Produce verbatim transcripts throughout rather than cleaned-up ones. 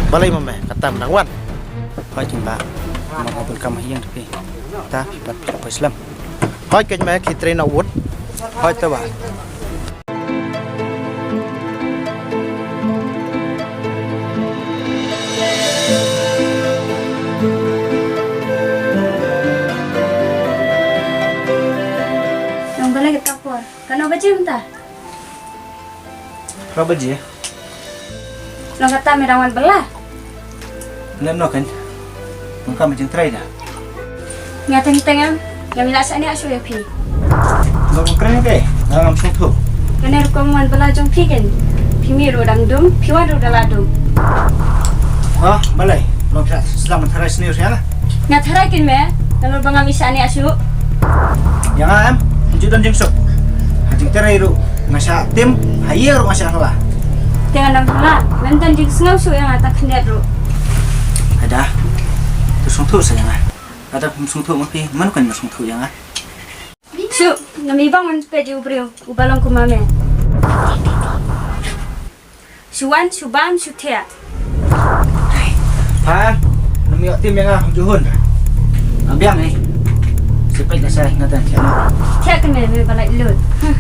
Balei ma me, kata me dang wan? Hooid keiñ bah. Mar nga bun kam ha ïing phi. Ta phi pat phi poi slem. Hooid keiñ me, ki trei noh wut. Hooid te bah. Nang balei kata por? Katno baje mynta? Phra baje. Long kata me dang wan bylla? Lem noh keiñ. Nga kam jingtrei da. Nga teng teng em. Nga mi la shaniah shuh ïa phi. Long kren te. Nga ngam sngewthuh. Kane rukom wan bylla jong phi keiñ. Phi mih ruh dang dum, phi wan ruh da la dum. Ah, balei? Long phi sdang tharai sniew ïa nga? Nga tharai keiñ me. Nalor ba nga mi shaniah shuh. Ïa nga em, ju don jingsuk. Ha jingtrei ruh nga shah tim, ha ïing ruh nga shah hla. Te nga dang hla, men don jingsngew shuh ïa nga ta khyndiat ruh. Ada. To sngewthuh sa ïa nga. Ada phim sngewthuh ma phi, mano kan sngewthuh ïa nga? Shu, nga mi bang ngan peit ïa u briew uba long kum ma me. Shu wan, shu bam, shu thiah. Pha, nym ïoh tim ïa nga, hum ju hun. Nga biang eh. Shu peit lashai, nga dang thiah noh. Thiah te me, me ba lait lut. Huh.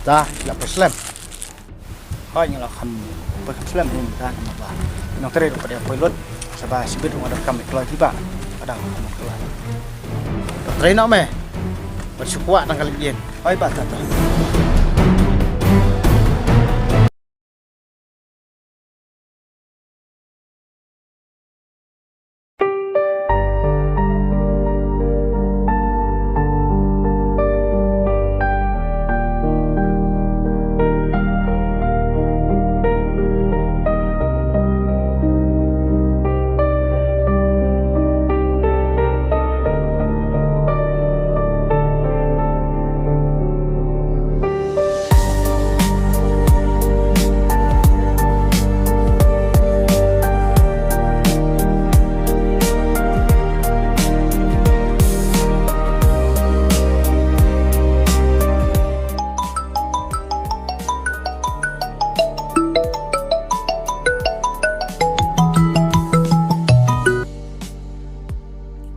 Ta, la pyrslem. Hooid, nga la kham pyrkhat slem hi mynta namar ba nongtrei ruh ka dei poi lut. Sa ba shibit ruh nga donkam ïa kloi phi ba ka dang kham kloi. Trei noh me. Bad shu kwah tang ka leit ïing. Hooid ba ta ta.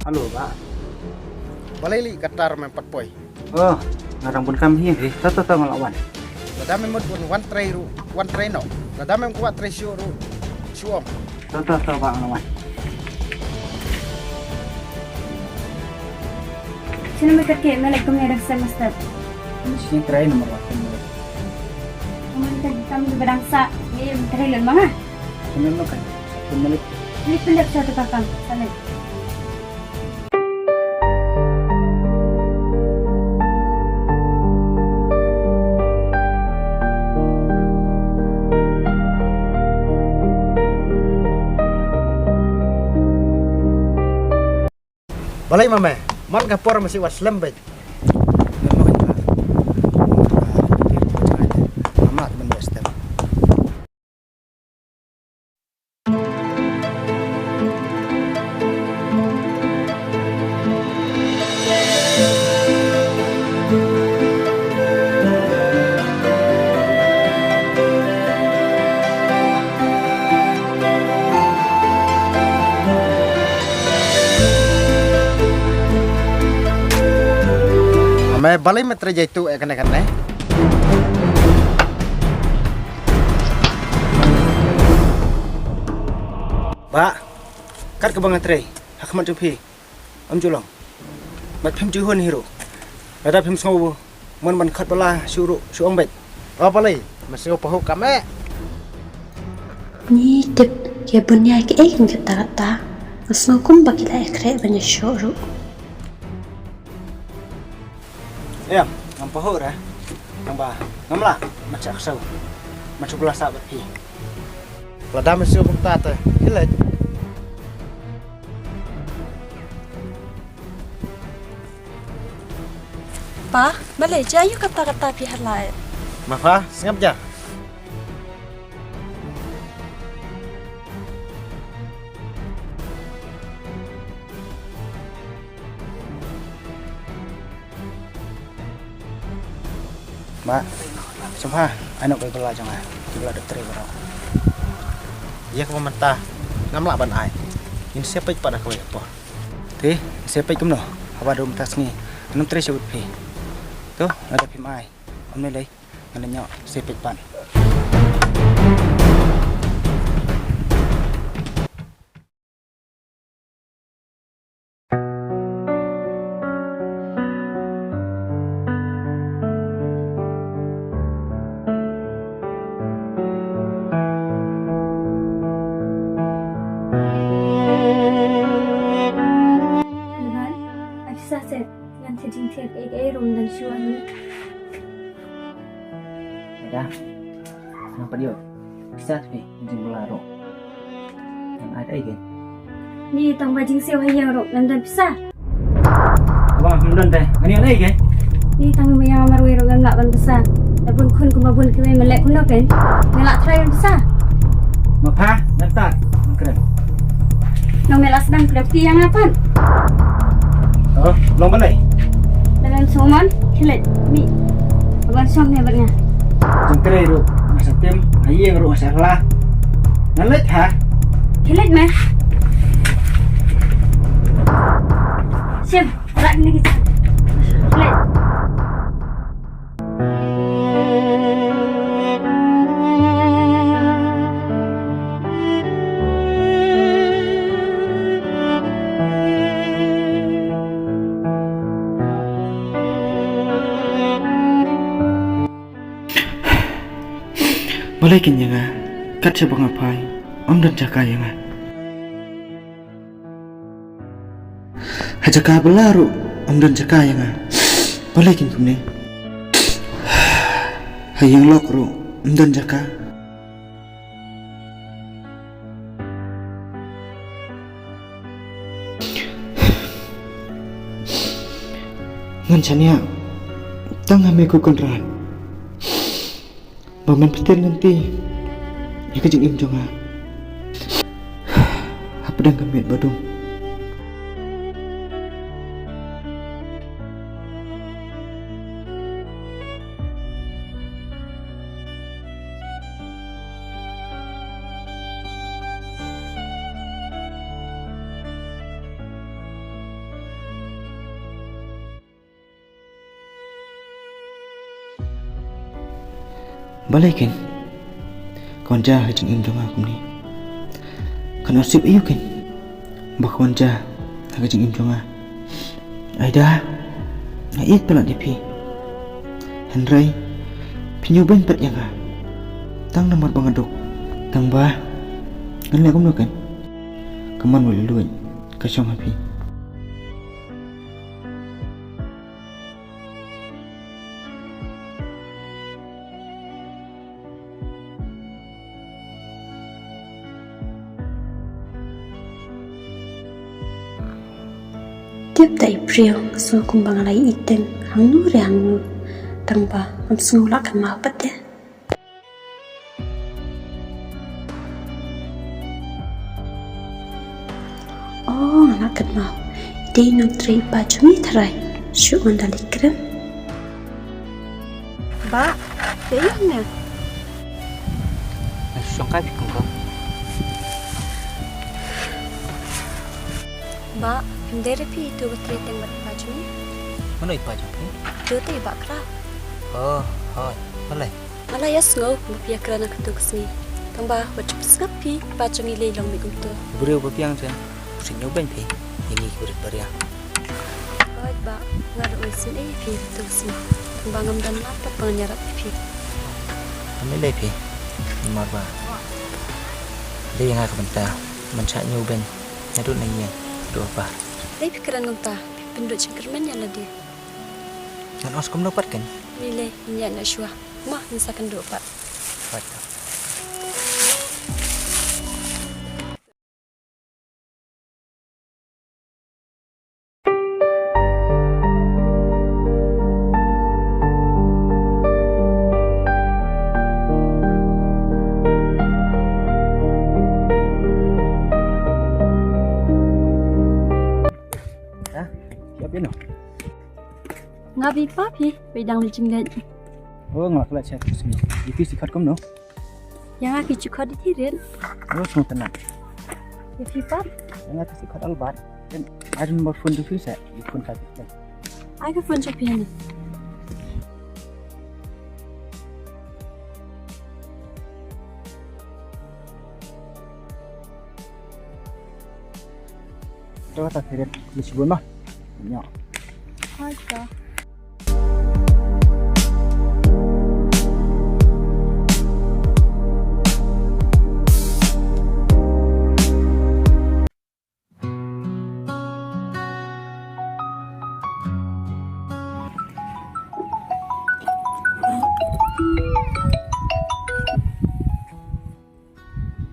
Hello, bah. Balei lei katta me pat poi? Oh, nga dang bun kam hi. Eh, to to to, nga la wan. Lada me mut bun wan trei ruh, wan trei noh. Lada me kwah trei shuh ruh, shu ong. To to to, bah, nga la wan. Sino me kake me lek kumne dak sem step. Ni sini trei nomor waktu ni. Kumne ka kam di badang sa, ni trei lon manga. Kumne makan. Kumne lek. Ni pendek satu kakang, sana. Balei ma me, man ka por ma shu wat slem beit. Me balei me trei jaitu eh kane kane? Bah, kat kaba nga trei ha khmat jong phi, ym ju long. Bad phim ju hun hi ruh. Lada phim sngew mon ban khot bylla shuh ruh, shu ong beit. O balei, me sngew pahuh kam eh? Ni tip, ki bun ïa kiei kiei kata kata. Nga sngew kumba ki la ïakhreh ban ïashoh ruh. Em, ngam pahuh re. Nang ba ngam lah, mat sha ksew. Mat sha bylla sah bad phi. Lada me shu bukta te. Hi leit. Pa, balei jia ïa kata kata phi halai. Ma pha, sngap ja. Ma, sngewbha ai noh ka bala jong nga, ki bala dep trei baroh. Ïa kaba mynta ngam lah ban ai. Ngin sa peit pat ha kawei ka por. Te, ngin sa peit kumno haba dum mynta sngi. Ngam trei shuh bad phi. To, lada phim ai, ym lei lei, ngan ïoh sa peit pat. Ngan, ai pisa seh, ngan sa jingthiah kaei kaei ruh ym don shuh hangne. Ada. Nang pat ïoh pisa te phi, jingbylla ruh. Ngan ai ei kein. Ni tang ba jingsiew ha ïing ruh ngam don pisa. Ba ngam don te, ngan ïoh ei kein. Ni tang ba ïa nga marwei ruh ngam lah ban pisa. Da bun khun kumba bun kiwei, me leh kumno kein? Me lah tharai ban pisa. Ma pha, ngan stad, ngan kren. Nang me lah sdang kren phi ïa nga pat. Oh, long balei? Lada mem sngewmon, khie leit mih. Wan shong ne bad nga. Jong trei ruh nga sa tim, ha ïing ruh nga sa rla. Ngan leit ha. Khie leit me. Shim, rat ni kita. Khie leit. Balei kin ïa nga, kat shaba nga phai, ym don jaka ïa nga. Ha jaka bylla ruh ym don jaka ïa nga. Balei kin kumne? Ha ïing lok ruh ym don jaka. Ngan shaniah tang ha me ko Kynrad. Ba men pynthikna lynti ïa ka jingim jong nga hapdeng ka miet ba dum. Balei kin ka wan jia ha ka jingim jong nga kumne? Kan ot sip aïu kin ba ka wan jia ha ka jingim jong nga? Aida, nga ïeit palat ïa phi. Hynrei phi ñiewbeiñ pat ïa nga tang namar ba nga duk. Tang ba ngan leh kumno kin? Ka man wat la luid ka shong ha phi. Tip da i briew nga sngew kumba nga la ïeit teng hangno re hangno, tang ba ngam sngew lah kynmaw pat de. Oh, nga la kynmaw. I dei i nongtrei i pa jong ngi tharai. Shu ngan da leit kren. Bah, dei ïa nga. Nga shu shongkai phi kum ko. Bah, phim dei re phi ito ba trei teng bad i pa jong ngi? Mano i pa jong phi? Ito te i Bah Kra. Oh, hooid. Balei? Nga la ïa sngew ba phi ïa kren ha kato ka sngi. Tang ba wat ju sngap phi, i pa jong ngi lei long mih kumto. U briew ba biang shen u shu ñiewbeiñ phi ïa ngi ki barit baria. Hooid bah, nga ruh nga isynei ïa phi ha kato ka sngi. Tang ba ngam don lad pat ba ngan ïarap ïa phi. Ngam lei lei phi. Namar ba dei ïa nga ka bynta ban shah ñiewbeiñ naduh na ïing haduh ha bar. Lei phi kren kumta, phi pynduh jingkyrmen ïa lade. Ngan ong kumno pat kein? Lei lei, ngin ïaid noh shuwa. Mo, ngin sa kynduh pat. Pat. Nga bad i pa phi, ba i dang leit jingleit. Oh, nga la klet sha tu sini. Ïa phi shi khot kumno? Ïa nga ki shi khot i Thirin. Oh, sngewtynnat. Ïa phi pat? Ïa nga ki shi khot Albert. Kan ai number phone tu phi sa, i phone ka phi. Ai ka phone sha phi hana. Ito ta Thirin, bisi bun ma. Nyo. Hai ka.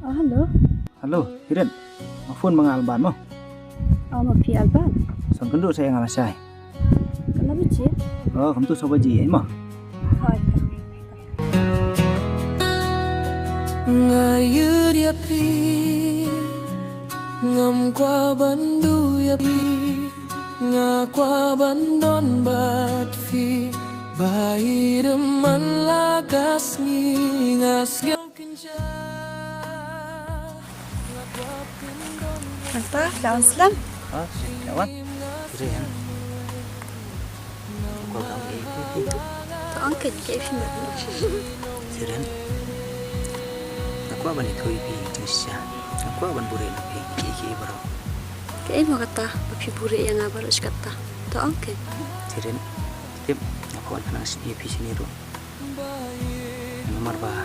Oh, hello. Hello, Thirin. Ma phone ma nga Alban mo. Oh, ma phi Alban. Son kynduh sa ïa nga lashai. Ka la baje? Oh, kumtu sa baje mo. Hooid. Nga ïohi ïa phi, ngam kwah ban duh ïa phi, nga kwah ban don bad phi, ba i dei man la ka sngi nga sngewkynja. Ata, da wan slem. Ha, da wan. Kire ya. Ko kam ke pi pi. To ong ke ke pi ma. Siren. Nga kwah ban ïathuh ïa phi jingshisha. Nga kwah ban buhrieh na phi kiei baroh. Kaei mo kata ba phi buhrieh ïa nga baroh shi katta? To ong ke. Siren. Tip, nga kwah ban kynmaw ïa phi shane ruh. Namar ba nga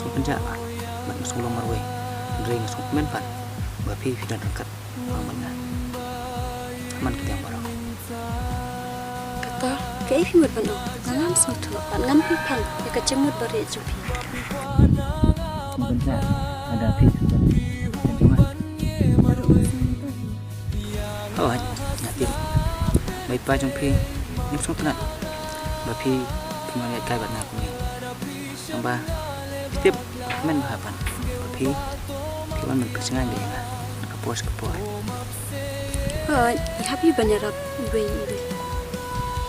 sngewkynjah bad nga sngew long marwei. Hynrei nga sngewkmen pat ba phi phi don ryngkat. Ba man nga man ki diang baroh. Kata kaei phi mut ban ong? Nga ngam sngewthuh bad ngam pynphang ïa ka jingmut ba rieh jong phi. Sngewbha lada phi sngewbha. Hooid, nga tip ba i pa jong phi ngim sngewtynnat ba phi phi mane kai bad nga kumne. Tangba phi tip, men ba hap ban ba phi phi wan ban pyrshang ïa nga ka por sha ka por. Hooid, i hap hi ban ïarap iwei iwei.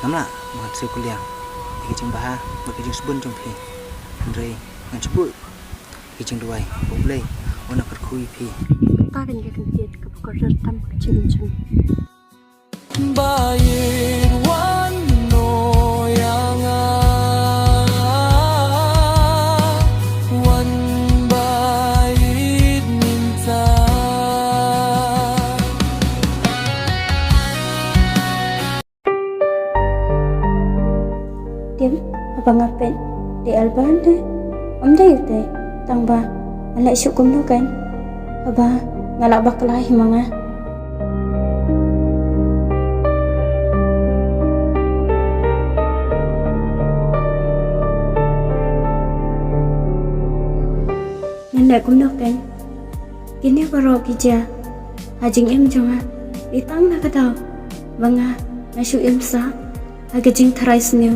Ngam lah ban shu kuliang ïa ka jingbha bad ka jingsbun jong phi. Hynrei ngan shu buh ïa ka jingduwai ba U Blei un kyrkhu ïa phi. Kata kan ïa ka kyntiat kaba kordor tam ka jingim jong. Ba ïeit wan noh ïa nga, wan ba ïeit mynta. Tip, haba nga peit, dei Alban te, ym dei te, tangba nga leh shuh kumno kan, haba nga lah bakla hi ma nga. Ngan leh kumno kan? Kine baroh ki jia ha jingim jong nga, dei tang na ka daw ba nga, nga shu im sah ha ka jingtharai sniew.